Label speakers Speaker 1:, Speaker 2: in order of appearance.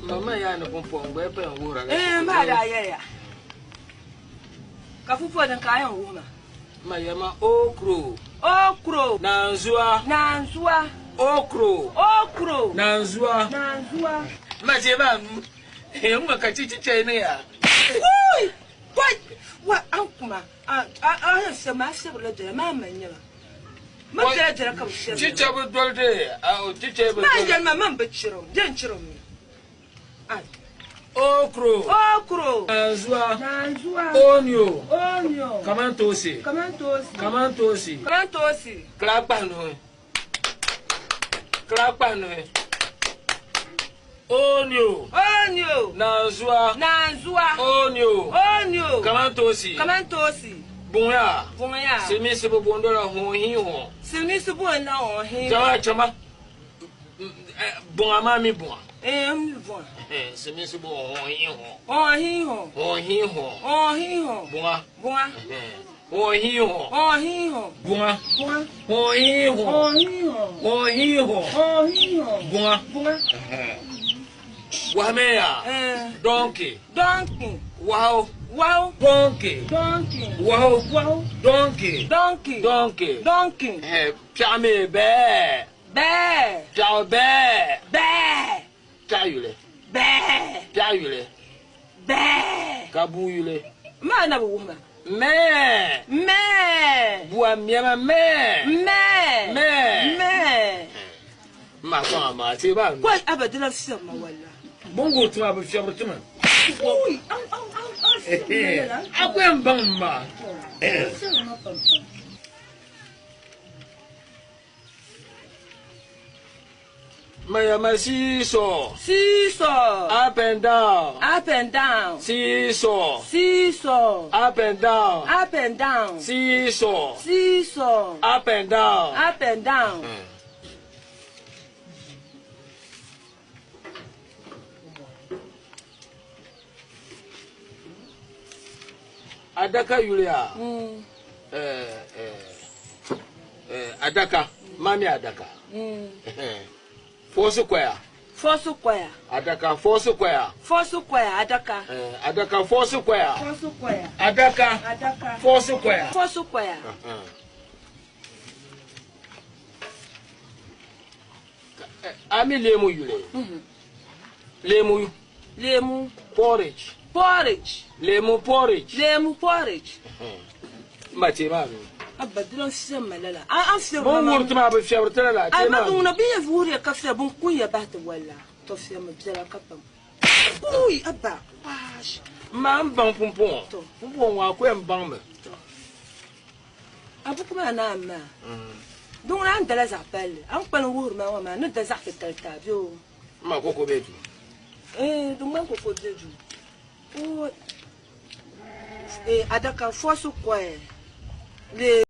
Speaker 1: Mama yaa ni pumpɔŋ n gba yi paya n-wuhira la
Speaker 2: Ɛɛn, maa daa yɛliya, Ka fufuo din ka a yɛn wuhi ma?
Speaker 1: Ma yɛli ma, Okro.
Speaker 2: Okro.
Speaker 1: Naanzua.
Speaker 2: Naanzua.
Speaker 1: Okro.
Speaker 2: Okro.
Speaker 1: Naanzua.
Speaker 2: Naanzua.
Speaker 1: Ma chɛ maa nu, n ŋɔ ka chichi chɛi ni yaa.
Speaker 2: Wuui! Kɔi! Wa, a ni kuma, a, a, a yɛn fiɛbi ma, a fiɛbirila biɛla, maa m-mali nɛma. Ma biɛla biɛla ka bɛ fiɛbiri ma.
Speaker 1: Chicha bi doli di, a, chicha bi
Speaker 2: Maa
Speaker 1: doli.
Speaker 2: yɛli ma, man bi chiri o, bɛ n-chiri o mi. A.
Speaker 1: Okro.
Speaker 2: Okro.
Speaker 1: Naanzua.
Speaker 2: Naanzua.
Speaker 1: Onio.
Speaker 2: Onio.
Speaker 1: Kamantoosi.
Speaker 2: Kamantoosi.
Speaker 1: Kamantoosi.
Speaker 2: Kamantoosi.
Speaker 1: Kila kpahi nuhi. Kila kpahi nuhi. Onio.
Speaker 2: Onio.
Speaker 1: Naanzua.
Speaker 2: Naanzua.
Speaker 1: Onio.
Speaker 2: Onio.
Speaker 1: Kamantoosi.
Speaker 2: Kamantoosi.
Speaker 1: Buŋya.
Speaker 2: Buŋya.
Speaker 1: Silimiinsi bi boondila hɔn hii hɔn.
Speaker 2: Silimiinsi boondila hɔn hii hɔn.
Speaker 1: Jama chama. Buŋa maa mi buŋa.
Speaker 2: Ee, n mi buŋa.
Speaker 1: Silimiinsi bo hɔn hii hɔn.
Speaker 2: Hɔn hii hɔn.
Speaker 1: Hɔn hii hɔn.
Speaker 2: Hɔn hii hɔn.
Speaker 1: Buŋa.
Speaker 2: Buŋa.
Speaker 1: Hɔn hii hɔn.
Speaker 2: Hɔn hii hɔn.
Speaker 1: Buŋa.
Speaker 2: Buŋa.
Speaker 1: Hɔn hii hɔn.
Speaker 2: Hɔn hii hɔn.
Speaker 1: Hɔn hii hɔn.
Speaker 2: Hɔn hii hɔn.
Speaker 1: Buŋa.
Speaker 2: Buŋa.
Speaker 1: Wahu ya. Donkey.
Speaker 2: Donkey.
Speaker 1: Wahu.
Speaker 2: Wahu.
Speaker 1: Donkey.
Speaker 2: Donkey.
Speaker 1: Wahu.
Speaker 2: Wahu.
Speaker 1: Donkey.
Speaker 2: Donkey.
Speaker 1: Donkey.
Speaker 2: Donkey.
Speaker 1: Piɛɣu mi bɛɛ.
Speaker 2: Bɛɛ.
Speaker 1: Piɛɣu bɛɛ.
Speaker 2: Bɛɛ.
Speaker 1: Piɛɣu yuli.
Speaker 2: Bɛɛ.
Speaker 1: Piɛɣu yuli.
Speaker 2: Bɛɛ.
Speaker 1: Ka bua yuli.
Speaker 2: Maa na bi wuhi ma.
Speaker 1: Mɛɛ.
Speaker 2: Mɛɛ.
Speaker 1: Bua mɛma mɛɛ.
Speaker 2: Mɛɛ.
Speaker 1: Mɛɛ.
Speaker 2: Mɛɛ.
Speaker 1: Ma kɔŋ a maa ti ba.
Speaker 2: Kɔi a ba dila fiɛbi ma walla.
Speaker 1: Bongo tuma bi fiɛbiri tuma.
Speaker 2: Ui, aw aw aw aw fiɛbi ma lala.
Speaker 1: A ku yɛn baŋ m ma.
Speaker 2: Fiɛbi ma pam pam.
Speaker 1: Mayama seesaw.
Speaker 2: Seesaw.
Speaker 1: Up and down.
Speaker 2: Up and down.
Speaker 1: Seesaw.
Speaker 2: Seesaw.
Speaker 1: Up and down.
Speaker 2: Up and down.
Speaker 1: Seesaw.
Speaker 2: Seesaw.
Speaker 1: Up and down.
Speaker 2: Up and down.
Speaker 1: Adaka yuliya. Adaka. Mami adaka. Four square.
Speaker 2: Four square.
Speaker 1: Adaka four square.
Speaker 2: Four square adaka.
Speaker 1: Adaka four square.
Speaker 2: Four square.
Speaker 1: Adaka.
Speaker 2: Adaka.
Speaker 1: Four square.
Speaker 2: Four square.
Speaker 1: Ami leemu yuli. Leemu.
Speaker 2: Leemu.
Speaker 1: Porridge.
Speaker 2: Porridge.
Speaker 1: Leemu porridge.
Speaker 2: Leemu porridge.
Speaker 1: Ma te maa mi.
Speaker 2: Abba di lan fiɛbi ma lala. A a fiɛbi ma
Speaker 1: Bun
Speaker 2: maa.
Speaker 1: wuri tima bi fiɛbiri ti lala.
Speaker 2: Ai ma bi ŋuna bi yɛn wuhiriya ka fiɛbi bun kun ya bahi ti walla. To fiɛbimi biɛla ka pam. Ui abba waash.
Speaker 1: Ma n baŋ pumpɔŋɔ.
Speaker 2: To.
Speaker 1: Pumpɔŋɔ ŋɔ a ku yɛn baŋ mi.
Speaker 2: To. A buku maa naan maa. Di ŋuna a ni dala zaɣ palli. A ni kpalim wuhiri ma ŋɔ maa n ni da zaɣ titali ti a bee o.
Speaker 1: Ma koko be duu.
Speaker 2: Ee, di ŋmani koko be duu. O, ee, adaka fɔsi kɔya lee.